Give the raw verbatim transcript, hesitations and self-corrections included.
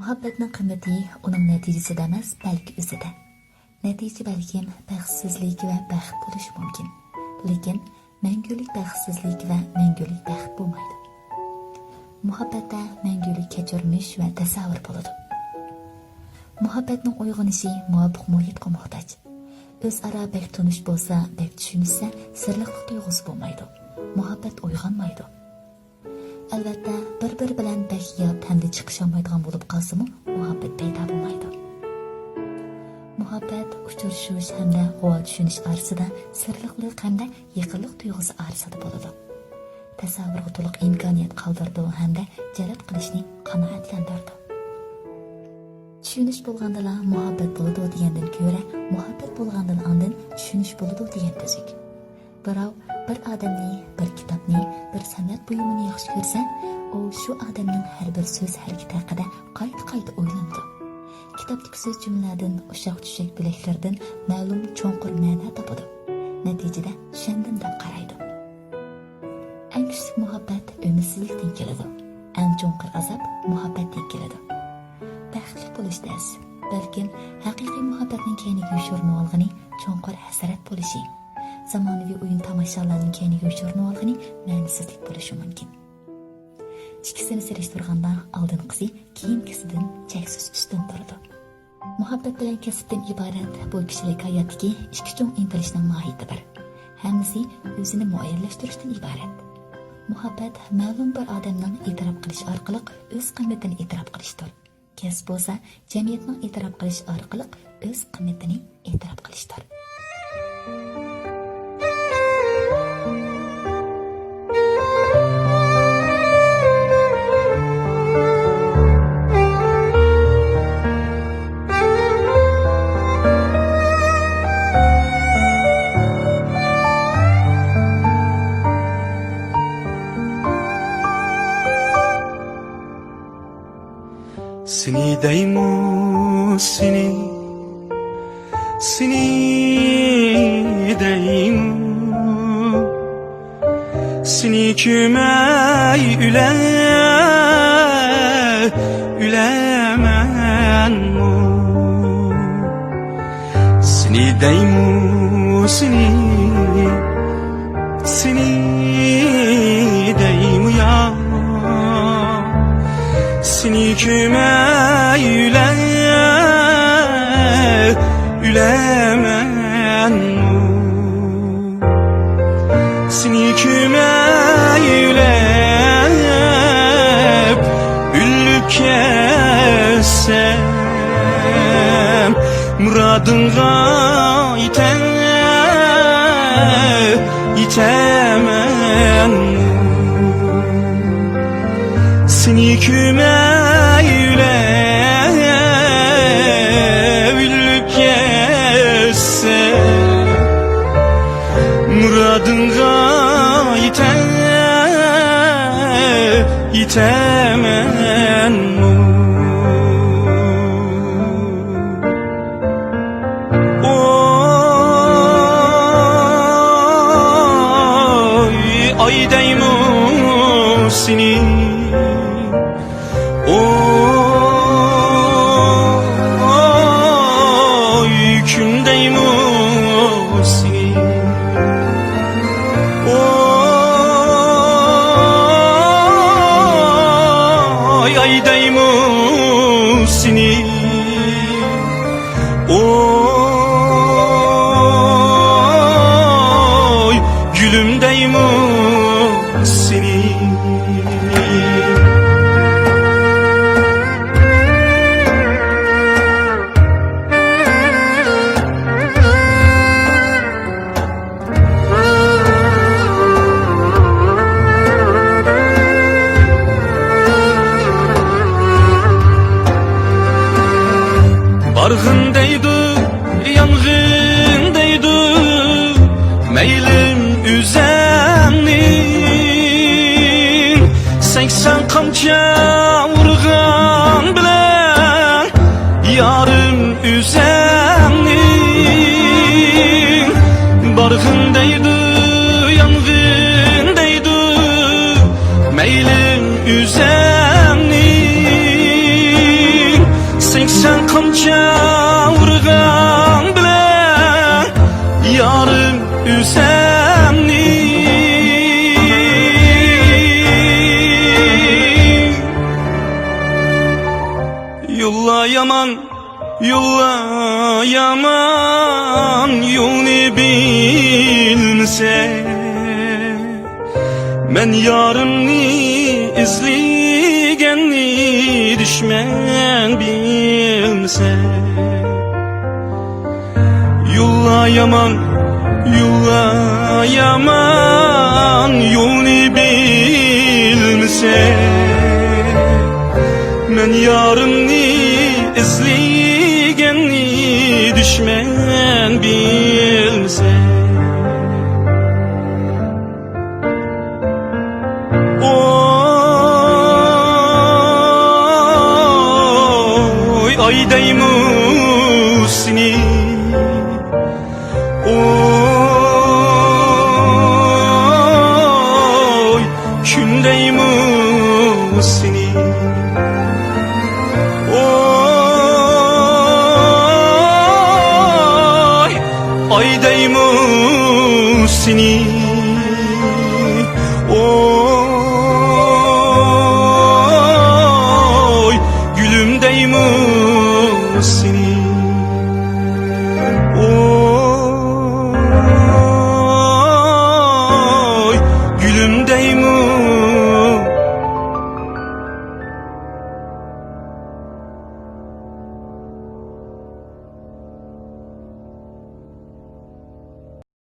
مۇھەببەتنىڭ قىممىتى ئۇنىڭ نەتىجىسىدە ئەمەس، بەلكى ئۆزىدە. نەتىجە بەلكىم بەختسىزلىك ۋە بەخت بولۇشى مۇمكىن، لېكىن مەڭگۈلۈك بەختسىزلىك ۋە مەڭگۈلۈك بەخت بولمايدۇ. مۇھەببەتتە مەڭگۈلۈك كەچۈرمىش ۋە تەسەۋۋۇر بولىدۇ. مۇھەببەتنىڭ ئويغىنىشى مۇۋاپىق مۇھىتقا موھتاج. ئۆزئارا بەك تونۇش بولسا، بەك چۈشىنىشسە، سىرلىقلىق تۇيغۇسى بولمايدۇ. مۇھەببەت ئويغانمايدۇ. ئەلۋەتتە، بىر-بىرى بىلەن بەك يات ھەمدە چىقىشالمايدىغان بولۇپ قالسىمۇ، مۇھەببەت پەيدا بولمايدۇ. مۇھەببەت ئۇچرىشىش ھەمدە غۇۋا چۈشىنىش ئارىسىدا، سىرلىقلىق ھەمدە يېقىنلىق تۇيغۇسى ئارىسىدا بولىدۇ. تەسەۋۋۇرغا تولۇق ئىمكانىيەت قالدۇرىدۇ ھەمدە جەلپ قىلىشنى قانائەتلەندۈرىدۇ. چۈشىنىش بولغاندىلا مۇھەببەت بولىدۇ دېگەندىن كۆرە، مۇھەببەت بولغاندىلا ئاندىن چۈشىنىش بولىدۇ دېگەن تۈزۈك. بىراۋ بىر ئادەمنى، بىر كىتابنى، بىر سەنئەت بۇيۇمىنى ياخشى كۆرسە، ئۇ شۇ ئادەمنىڭ ھەر بىر سۆز-ھەرىكىتى ھەققىدە قايتا-قايتا ئويلىنىدۇ. كىتابتىكى سۆز-جۈملىلەردىن، ئۇششاق-چۈششەك بۆلەكلىرىدىن مەلۇم چوڭقۇر مەنە تاپىدۇ. نەتىجىدە چۈشەندىم دەپ قارايدۇ. ئەڭ كۈچلۈك مۇھەببەت ئۈمىدسىزلىكتىن كېلىدۇ. ئەڭ چوڭقۇر ئازاب مۇھەببەتتىن كېلىدۇ. بەختلىك بولۇش تەس. بەلكىم ھەقىقىي مۇھەببەتنىڭ كەينىگە يوشۇرۇنۇۋالغىنى چوڭقۇر ھەسرەت بولۇشى، زامانىۋى ئويۇن-تاماشالارنىڭ كەينىگە يوشۇرۇنۇۋالغىنى مەنىسىزلىك بولۇشى مۇمكىن. ئىككىسىنى سېلىشتۇرغاندا ئالدىنقىسى كېيىنكىسىدىن چەكسىز ئۈستۈن تۇرىدۇ. مۇھەببەت بىلەن كەسىپتىن ئىبارەت بۇ كىشىلىك ھاياتتىكى ئىككى چوڭ ئىنتىلىشنىڭ ماھىيىتى بىر. ھەممىسى ئۆزىنى مۇئەييەنلەشتۈرۈشتىن ئىبارەت. مۇھەببەت مەلۇم بىر ئادەمنىڭ ئېتىراپ قىلىش ئارقىلىق ئۆز قىممىتىنى ئېتىراپ قىلىشتۇر. كەسىپ بولسا جەمئىيەتنىڭ ئېتىراپ قىلىش ئارقىلىق ئۆز قىممىتىنى ئېتىراپ قىلىشتۇر. سېنى دەيمۇ سېنى، سېنى دەيمۇ، سېنى كۆرمەي ئۆلە، ئۆلەمەنمۇ. سېنى دەيمۇ سېنى، سېنى دەيمۇ يا، سېنى كۆرمەي ئۆلە، ئۆلەمەنمۇ. سېنى كۆرمەي ئۆلۈپ، ئۆلۈپ كەتسەم، مۇرادىڭغا يېتە، يېتەمەن. سېنى كۆرمەي ئۆلۈپ، ئۆلۈپ كەتسەم، مۇرادىڭغا يېتە، يېتەمەنمۇ؟ ئوي، ئاي دەيمۇ سېنى، ئوي، كۈن دەيمۇ سېنى، ئوي، ئاي دەيمۇ سېنى، ئوي، گۈلۈم دەيمۇ سېنى. بارغىن دەيدۇ، يانغىن دەيدۇ، مەيلىم ئۆزەڭنىڭ. سەكسەن قامچا ئۇرغان بىلەن يارىم ئۆزەڭنىڭ. بارغىن دەيدۇ، يانغىن دەيدۇ، مەيلىم ئۆزەڭنىڭ. سەن مەن يارىمنى ئىزلىگەننى دۈشمەن بىلمىسە. يوللا يامان، يوللا يامان، يولنى بىلمىسە. مەن يارىمنى ئىزلىگەننى دۈشمەن بىلمىسە. ئوي، ئاي دەيمۇ سېنى. ئوي، كۈن دەيمۇ سېنى. ئوي، ئاي دەيمۇ سېنى.